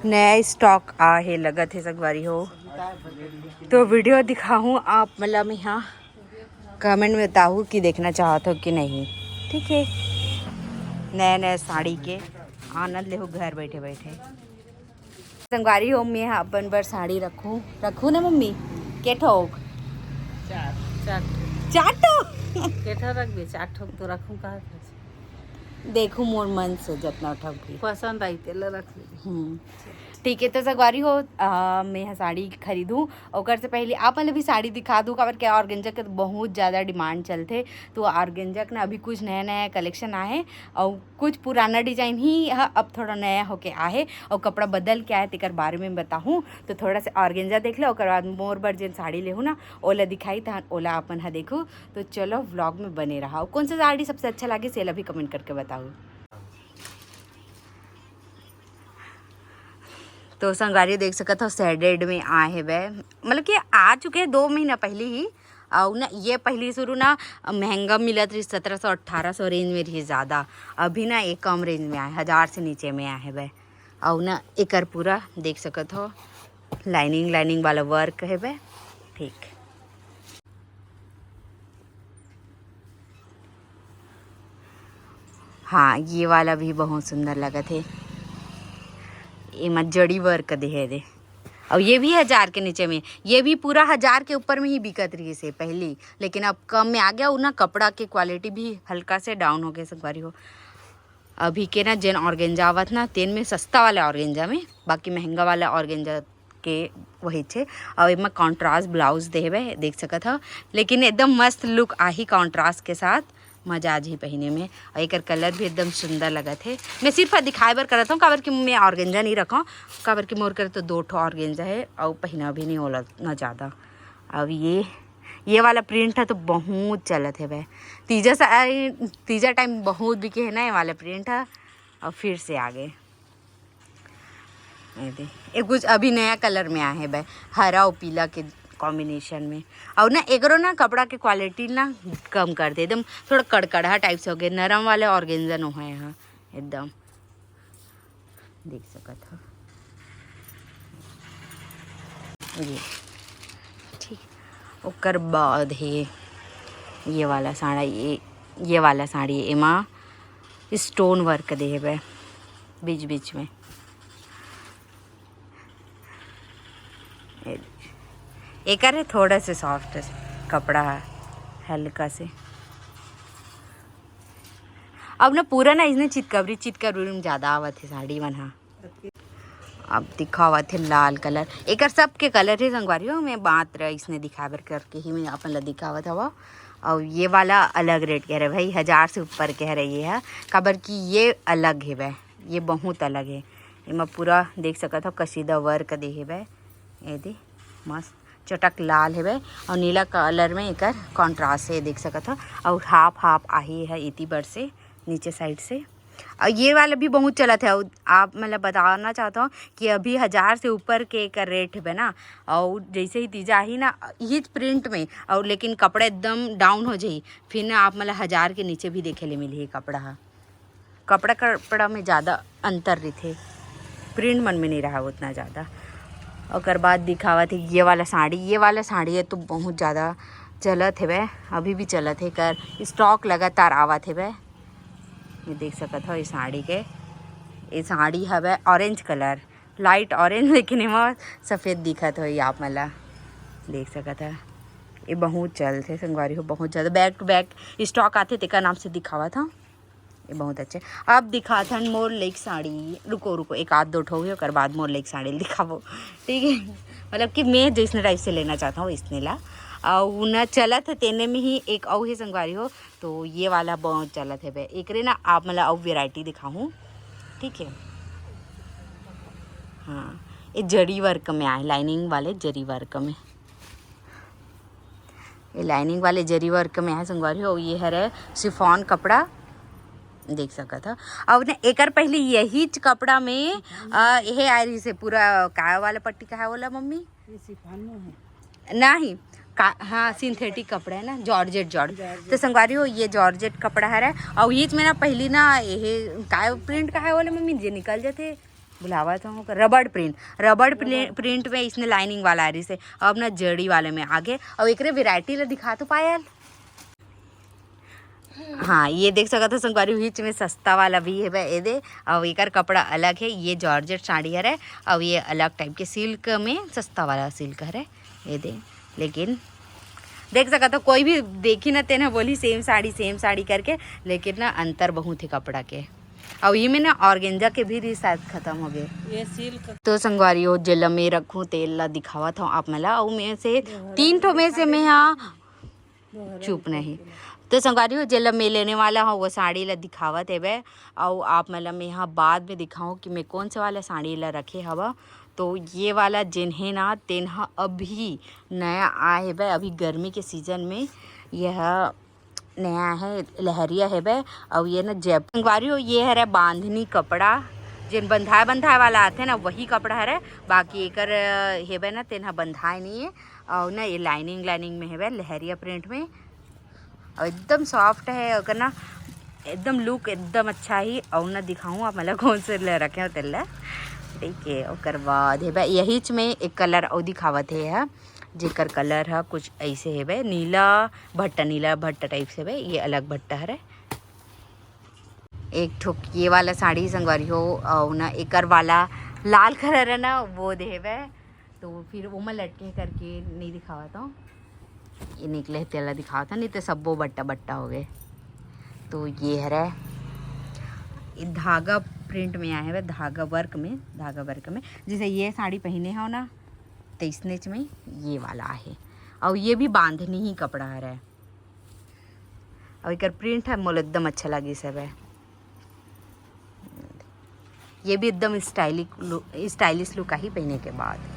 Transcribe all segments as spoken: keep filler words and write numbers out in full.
नया स्टॉक आ हे, लगत हे संगवारी हो। तो वीडियो दिखाहूँ आप, मतलब, यहाँ कमेंट में बताहू कि देखना चाहत हो कि नहीं। ठीक है, नया नया साड़ी के आनंद लेहू घर बैठे बैठे। संगवारी हो, मैं ह अपन बर साड़ी रखूँ, रखूँ ना मम्मी? के ठोक? चार। चार ठो। चार ठो? के ठो रखबे? चार ठोक तो रखूँ, कहा था। देखू मोर मन से जितना ठोक भी। पसंद आई तेला रख ले। हम्म। ठीक है, तो संगवारी हो, आ, मैं ह साड़ी खरीदूँ, ओकर से पहले आप मन ल भी साड़ी दिखा दूँ, काबर के ऑर्गेंजा के बहुत ज़्यादा डिमांड चलथे। तो ऑर्गेंजा के ना अभी कुछ नया नया कलेक्शन आए हे, और कुछ पुराना डिजाइन ही ह अब थोड़ा नया होके आए हे, और कपड़ा बदल के आए, तेकर बारे में बताहूँ। तो थोड़ा सा ऑर्गेंजा देख लो, ओकर बाद मोर बर जेन साड़ी लेहू ना, ओला दिखाई, तहन ओला अपन ह देखू। तो चलो, व्लॉग में बने रहा। कौन सा साड़ी सबसे अच्छा लगे, सेला भी कमेंट करके बताओ। तो संगवारी देख सकत हो, शेडेड में आए हे बे, मतलब कि आ चुके हैं दो महीना पहले ही। और ना, ये पहली शुरू ना महंगा मिलत रही, सत्रह सौ अठारह सौ रेंज में रही ज़्यादा। अभी ना, ये कम रेंज में आए, हज़ार से नीचे में आए हे बे। और ना, एकर पूरा देख सकत हो, लाइनिंग, लाइनिंग वाला वर्क हे बे। ठीक। हाँ, ये वाला भी बहुत सुंदर लगत हे। एमा जड़ी वर्क दे हे दे। और ये भी हज़ार के नीचे में, ये भी पूरा हज़ार के ऊपर में ही बिकत रही से पहली, लेकिन अब कम में आ गया। उना कपड़ा के क्वालिटी भी हल्का से डाउन हो गया संगवारी हो। अभी के ना, जेन ऑर्गेंजा आवत ना, तेन में सस्ता वाला ऑर्गेंजा में, बाकी महंगा वाला ऑर्गेंजा के वही छे। और एमा कॉन्ट्रास्ट ब्लाउज देहे बे, देख सकत हो, लेकिन एकदम मस्त लुक आही कॉन्ट्रास्ट के साथ, मजा आ जाही पहिने में। और एकर कलर भी एकदम सुंदर लगत हे। मैं सिर्फ दिखाए बर करत हूँ, काबर कि मैं ऑर्गेंजा नहीं रखा, काबर कि मोर कर तो दो ठो ऑर्गेंजा है और पहिना भी नहीं होला ना ज़्यादा। अब ये, ये वाला प्रिंट है तो बहुत चलत हे बे। तीजा सा, तीजा टाइम बहुत बिके है ना ये वाला प्रिंट है, और फिर से आ गए। ये दे, ये कुछ अभी नया कलर में आए हे बे, हरा और पीला के कॉम्बिनेशन में। और ना, एकरो ना कपड़ा के क्वालिटी ना कम कर दे, एकदम थोड़ा कड़कड़हा टाइप से हो गए, नरम वाले ऑर्गेंजा नो है यहाँ एकदम, देख सकत हो। ये ठीक, ओकर बाद हे ये वाला साड़ी, ये, ये वाला साड़ी, एमा स्टोन वर्क दे हे बे बीच बीच में। ए-, एकर हे थोड़ा से सॉफ्ट कपड़ा है, हल्का से। अब ना पूरा ना इसने चितकबरी, चितकबरी में ज़्यादा आवत हे साड़ी मन हा। अब दिखावत हे लाल कलर, एकर सबके कलर हे संगवारी हो। मैं बात रहा इसने दिखाए बर करके ही मैं अपन ला दिखावत हवा। और ये वाला अलग रेट कह रहे भाई, हज़ार से ऊपर कह रहे ये है, काबर कि ये अलग हे बे, ये बहुत अलग हे। एमा पूरा देख सकत हो कसीदा वर्क दे हे बे, ये दे मस्त चटक लाल हे बे, और नीला कलर में एकर कॉन्ट्रास्ट हे, देख सकत हो। और हाफ हाफ आही है इति बर से नीचे साइड से। और ये वाला भी बहुत चलत है, और आप मतलब बताना चाहता हूँ कि अभी हज़ार से ऊपर के एकर रेट हे बे ना, और जैसे ही तीजा आही ना, ये प्रिंट में, और लेकिन कपड़ा एकदम डाउन हो जाही, फिर ना आप मतलब हज़ार के नीचे भी देखे ले मिलही कपड़ा हा। कपड़ा कपड़ा में ज़्यादा अंतर रहिथे, प्रिंट मन में नहीं रहा उतना ज़्यादा। ओकर बाद दिखावत हे ये वाला साड़ी, ये वाला साड़ी है तो बहुत ज़्यादा चलत हे बे, अभी भी चलत हे, एकर स्टॉक लगातार आवत हे बे। ये देख सकत हो ये साड़ी के, ये साड़ी हवे ऑरेंज कलर, लाइट ऑरेंज, लेकिन एमा सफ़ेद दिखत होही आप मन ला, देख सकत हो। ये बहुत चलथे संगवारी हो, बहुत ज़्यादा back to back स्टॉक आथे, तेकर नाम से दिखावत हव। ये बहुत अच्छे। अब दिखाथन मोर लइक साड़ी, रुको रुको, एक आध दो ठो होही, ओकर बाद मोर लइक साड़ी ल दिखाबो, ठीक है। मतलब कि मैं जैसने टाइप से लेना चाहता हूँ इसने ला, और ना चलत हे तेने में ही एक अउ हे संगवारी हो, तो ये वाला बहुत चलत हे बे। एकरे ना आप मन ला अउ वेराइटी दिखाहूँ, ठीक है। हाँ, ये जरी वर्क में आए, लाइनिंग वाले जरी वर्क में, ये लाइनिंग वाले जरी वर्क में है संगवारी हो। ये हरे शिफॉन कपड़ा, देख सकत हो। अब ना एकर पहले यही च कपड़ा में, अ, ये आए रही से पूरा काय वाला पट्टी का है बोला मम्मी? ये शिफॉन में है। नहीं, का, हाँ, सिंथेटिक कपड़ा है ना, जॉर्जेट, जॉर्ज। जॉर्जेट। तो संगवारी हो, ये जॉर्जेट कपड़ा हरे, और ये में ना पहली ना ये काय प्रिंट का है बोले मम्मी, जे निकल जाते, बुलावा तो होगा, रबड़ प्रिंट, रबड़ प्रिंट में इसने लाइनिंग वाला आ रही से, अब ना जड़ी वाले में आगे। और एकरे वैरायटी ला दिखा तो पायल। हाँ, ये देख सकत हो संगवारी, बीच में सस्ता वाला भी है बे, ये दे। और एकर कपड़ा अलग है, ये जॉर्जेट साड़ी हरे, और ये अलग टाइप के सिल्क में सस्ता वाला सिल्क हरे, ये दे। लेकिन देख सकत हो, कोई भी देखी ना तेन ह बोली सेम साड़ी, सेम साड़ी करके, लेकिन ना अंतर बहुत है कपड़ा के। और ये में ना ऑर्गेंजा के भी रिसाइज खत्म हो गए। ये सिल्क। तो संगवारी हो, जेला मैं रखूँ तेल ला दिखावत हूँ आप मन ला। और में से तीन ठो में से मैं हाँ चुप नहीं। तो संगवारी हो, जेला मैं लेने वाला हूँ वो साड़ी ला दिखावत हेबे। और आप मन ला मैं यहाँ बाद में दिखाऊँ कि मैं कौन से वाला साड़ी ला रखे हवा। तो ये वाला जेन है ना, तेन ह अभी नया आए हेबे, अभी गर्मी के सीजन में यह नया है, लहरिया हेबे। और ये ना जयपुर संगवारी हो, ये हरे बांधनी कपड़ा, जेन बंधाए बंधाए वाला आथे ना, वही कपड़ा हरे। बाकी एकर हेबे ना, तेन ह बंधाए नहीं है। और ना ये लाइनिंग लाइनिंग में हेबे, लहरिया प्रिंट में। और एकदम सॉफ्ट है, ओकर ना एकदम लुक एकदम अच्छा ही। और ना दिखाऊँ आप मन ला कौन से ले रखे हो तेला। ठीक है, ओकर बाद हेबे यहीच में एक कलर और दिखावत है, जेकर कलर ह कुछ ऐसे हेबे, नीला भट्टा, नीला भट्टा टाइप से हेबे। ये अलग भट्टा हरे। एक ठो ये वाला साड़ी संगवारी हो, और ना एकर वाला लाल कलर है ना, वो देवे। तो फिर वो मैं लटके करके नहीं दिखावत हूँ, ये निकले तेला दिखावत हूँ, नहीं तो सब्बो बट्टा बट्टा हो गए। तो ये हरे, ये धागा प्रिंट में आए हुए, धागा वर्क में, धागा वर्क में। जैसे ये साड़ी पहने हो ना, तो इसने में ये वाला आहे। और ये भी बांधनी ही कपड़ा हरे। और एकर प्रिंट है, मोला एकदम अच्छा लगी सब है। ये भी एकदम स्टाइलिश लुक, स्टाइलिश लुक आही पहने के बाद।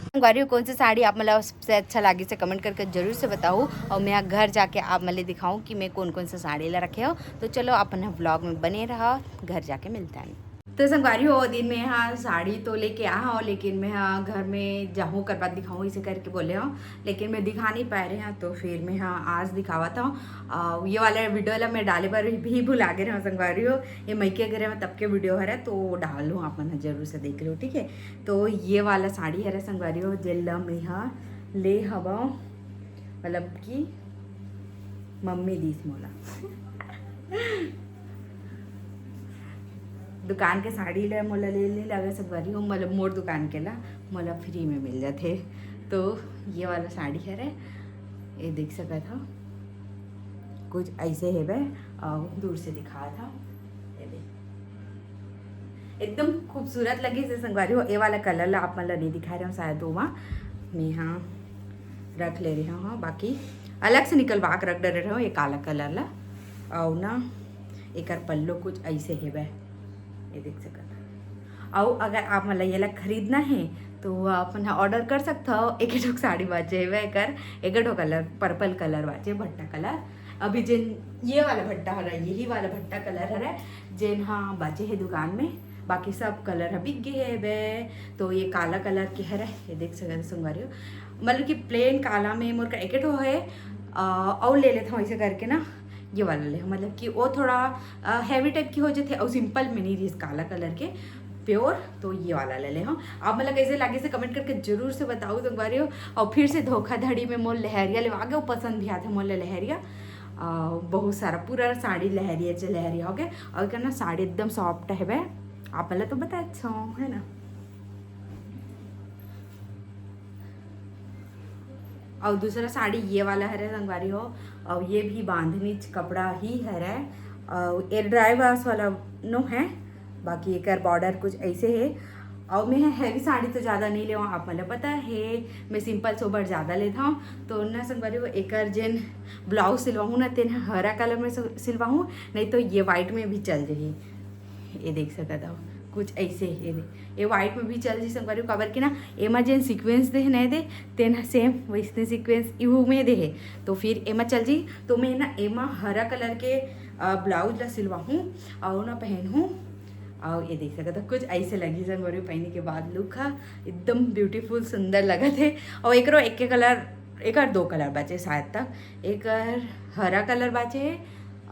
संगवारी हो, कौन सी साड़ी आप मन ला सबसे अच्छा लागी से कमेंट करके जरूर से बताओ, और मैं घर जाके आप मन ला दिखाऊं कि मैं कौन कौन सा साड़ी ला रखे हो। तो चलो, अपन ब्लॉग में बने रहा, घर जाके मिलता है। तो संगवारी हो, दिन में हाँ साड़ी तो लेके आ हो, लेकिन मैं हाँ घर में जाहूँ कर बाद दिखाऊँ, इसे करके बोले हो, लेकिन मैं दिखा नहीं पाए रहे हैं, तो फिर मैं हाँ आज दिखावत हूँ। अ, ये वाला वीडियो ला मैं डाले बर भी भुला गे रहे हूँ संगवारी हो, ये मइके घरे में तब के वीडियो हरे, तो डालूँ, आप मन जरूर से देख लो, ठीक है। तो ये वाला साड़ी हरे संगवारी हो, जेला मैं हाँ ले हवा, मतलब कि मम्मी दीस मोला। दुकान के साड़ी ले मोला ले नहीं लगे संगवारी हो, मतलब मोर दुकान के ला मोला फ्री में मिल जाथे। तो ये वाला साड़ी हरे, ये देख सकत हो, कुछ ऐसे हेबे। और दूर से दिखात हूँ, ये देख, एकदम खूबसूरत लगी से संगवारी हो। ये वाला कलर ला आप मन ला नहीं दिखा रहे हो शायद, ओमा मैं हाँ रख ले रहे हो, हाँ, बाकी अलग से निकलवा के रख डरे रहे हो ये काला कलर ला। और ना एकर पल्लो कुछ ऐसे हेबे, ये देख सकत हो। और अगर आप मन ला ये ला खरीदना है तो आप मन ऑर्डर कर सकते हो। एक ठो साड़ी बाचे हेबे एकर, एक ठो कलर पर्पल कलर बाचे, भट्टा कलर। अभी जेन ये वाला भट्टा हरा, यही वाला भट्टा कलर हरा, जेन हाँ बाचे है दुकान में, बाकी सब कलर ह बिक गे हेबे। तो ये काला कलर के हरे, ये देख सकत हो संगवारी हो, मतलब कि प्लेन काला में मोर का एक ठो है। अ, और ले लेता हूँ ऐसे करके ना, ये वाला ले, मतलब कि वो थोड़ा हैवी टाइप की हो जाते, और सिंपल में नहीं रही काला कलर के प्योर। तो ये वाला ले ले हूँ। आप मतलब कैसे लगे से कमेंट करके जरूर से बताओ संगवारी हो। और फिर से धोखाधड़ी में मोर लहरिया लेवा गे, वो पसंद भी आते मोर ले लहरिया। अ, बहुत सारा पूरा साड़ी लहरिया चे लहरिया हो गए। और क्या ना, साड़ी एकदम सॉफ्ट है बे, आप पहले तो बताए अच्छा हो, है ना। और दूसरा साड़ी ये वाला हरे संगवारी हो, और ये भी बांधनी च कपड़ा ही हरे, और ये ड्राई वाश वाला नो है, बाकी एकर बॉर्डर कुछ ऐसे है। और मैं हैवी साड़ी तो ज़्यादा नहीं लेवा, आप मतलब पता है मैं सिंपल सोबर ज़्यादा लेता हूँ। तो ना संगवारी हो, एकर जेन ब्लाउज सिलवाहूँ ना, तेन हरा कलर में सि-, सिलवाहूँ, नहीं तो ये वाइट में भी चल जाही। ये देख सकत हो, कुछ ऐसे ये दे, ये वाइट में भी चल जी संगवारी हो, काबर कि ना एमा जेन सीक्वेंस दे है, नहीं दे, तेन सेम वैसने सीक्वेंस इहू में दे है, तो फिर एमा चल जी। तो मैं ना एमा हरा कलर के, अ, ब्लाउज ला सिलवाहूँ और ना पहनहूँ। और ये देख सकत हो, कुछ ऐसे लगी संगवारी हो, पहने के बाद लुक हा एकदम ब्यूटीफुल, सुंदर लगत है। और एकरो एक के कलर, एकर दो कलर बाचे शायद तक, एक हरा कलर बाचे है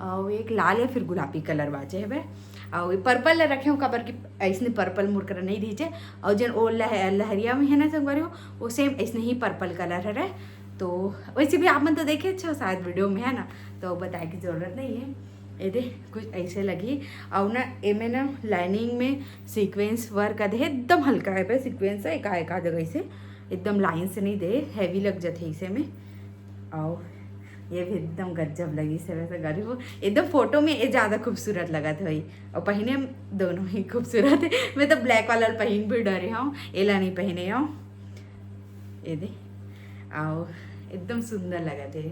और एक लाल या फिर गुलाबी कलर बाचे हेबे। अउ ये पर्पल ला रखे हूँ, काबर कि ऐसने पर्पल मोर करा नहीं रहिसे। अउ जेन ओ लह-, लहरिया में है ना संगवारी हो, वो सेम ऐसने ही पर्पल कलर हरे। तो वैसे भी आप मन तो देखे हो शायद वीडियो में, है ना, तो बताए की जरूरत नहीं है। ये दे कुछ ऐसे लगी। अउ ना एमे ना लाइनिंग में सीक्वेंस वर्क दे, एकदम हल्का है पे सीक्वेंस है, एका एका जगह से एकदम लाइन से नहीं दे, हैवी लग जाते इसे में। अउ ये भी एकदम गजब लगी से वैसे गरीब हो। एकदम फोटो में ये ज्यादा खूबसूरत लगत होई, अउ पहने में दोनों ही खूबसूरत है। मैं तो ब्लैक वाला पहन भी डरे हूँ, एला नहीं पहने हूँ। ये दे, अउ एकदम सुंदर लगत है।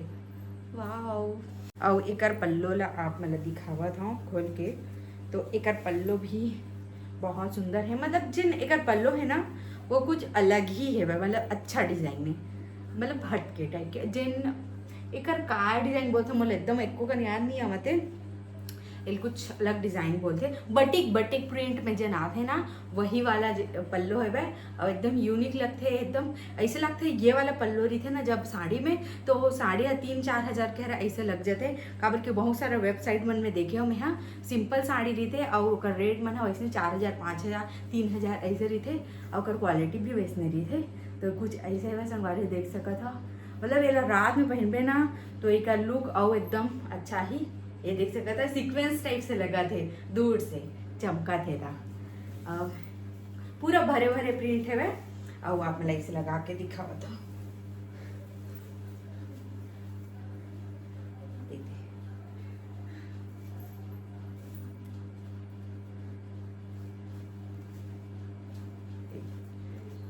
वाओ। अउ एकर पल्लो ला आप मन ला दिखावत हूँ खोल के। तो एकर पल्लो भी बहुत सुंदर है, मतलब जिन एकर पल्लो है ना, वो कुछ अलग ही है, मतलब अच्छा डिजाइन है, मतलब हटके टाइप के। जिन एकर का डिजाइन बोलते, मोला एकदम एको कन याद नहीं आवत है। एल कुछ अलग डिजाइन बोलते, बटिक, बटिक प्रिंट में जेन आथे ना, वही वाला जे-, पल्लो हेवय। अउ एकदम यूनिक लगथे, एकदम ऐसे लगथे ये वाला पल्लो रहिथे ना जब साड़ी में, तो साड़ी ह तीन चार हजार के हर ऐसे लग जाथे। काबर कि बहुत सारा वेबसाइट मन में देखे हो मैं हा, सिंपल साड़ी रहिथे अउ ओकर रेट मन ह वैसने चार हजार, पाँच हजार, तीन हजार ऐसे रहिथे, अउ ओकर क्वालिटी भी वैसने रहिथे। तो कुछ ऐसे हवय संगवारी, देख सकत हो, मतलब एला रात में पहनबे ना, तो एकर लुक अउ एकदम अच्छा ही, ये देख सकत हो, सीक्वेंस टाइप से लगत हे, दूर से चमकत हे ता। अब पूरा भरे भरे प्रिंट हवय, अउ आप मन ला ऐसे लगा के दिखावत हूँ।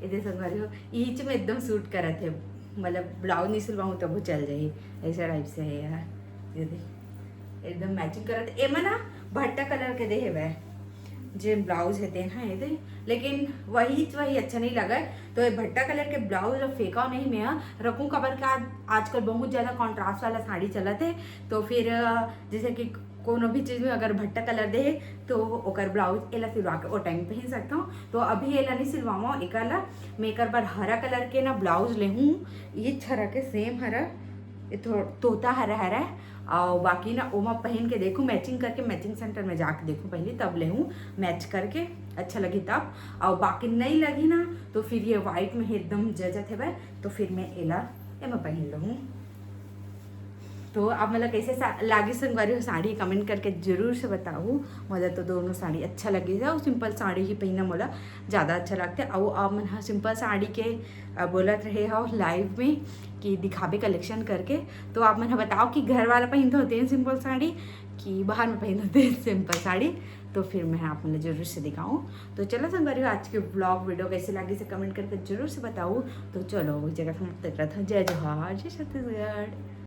ये दे संगवारी हो, ईच में एकदम सूट करत हे, मतलब ब्लाउज नहीं सिलवाऊँ तब वो चल जाही, ऐसा टाइप से है यार। ये दे, एकदम मैचिंग करत हे। एमा ना भट्टा कलर के दे हेवय, जे ब्लाउज हे तेन ह, ये दे, लेकिन वही वही अच्छा नहीं लगे। तो ये भट्टा कलर के ब्लाउज ला फेंका नहीं मैं ह, रखूँ, काबर के आज, आजकल बहुत ज्यादा कॉन्ट्रास्ट वाला साड़ी चलत हे। तो फिर अ, जैसे कि कोनो भी चीज में अगर भट्टा कलर दे हे, तो ओकर ब्लाउज एला सिलवा के ओ टाइम पहन सकता हूँ। तो अभी एला नहीं सिलवाऊँ, एकर ला मैं एकर बर हरा कलर के ना ब्लाउज लेहूँ, ये हरा के सेम हरा, ये थो-, तोता हरा हरा है। और बाकी ना ओमा पहन के देखूँ, मैचिंग करके मैचिंग सेंटर में जाके देखूँ पहले, तब लेहूँ मैच करके, अच्छा लगी तब। और बाकी नहीं लगी ना, तो फिर ये व्हाइट में ही एकदम जचत हेवय, तो फिर मैं एला एमा पहन लूँ। तो आप मन ला कैसे सा-, लागिस संगवारी हो साड़ी, कमेंट करके जरूर से बताहू। मोला तो दोनों साड़ी अच्छा लगिस हे, अउ सिंपल साड़ी ही पहिनना मोला ज़्यादा अच्छा लगथे। अउ आप मन ह सिंपल साड़ी के, अ, बोलत रहे हो लाइव में कि दिखाबे कलेक्शन करके, तो आप मन ह बताओ कि घर वाला पहिनत हो तेन सिंपल साड़ी कि बाहर में पहिनत हो तेन सिंपल साड़ी। तो फिर मैं आप मन ला जरूर से दिखाऊँ। तो चलो संगवारी हो, आज के ब्लॉग वीडियो कैसे लागिस हे कमेंट करके जरूर से बताओ। तो चलो, एक जगह समाप्त करत हूँ। जय जोहार, जय छत्तीसगढ़।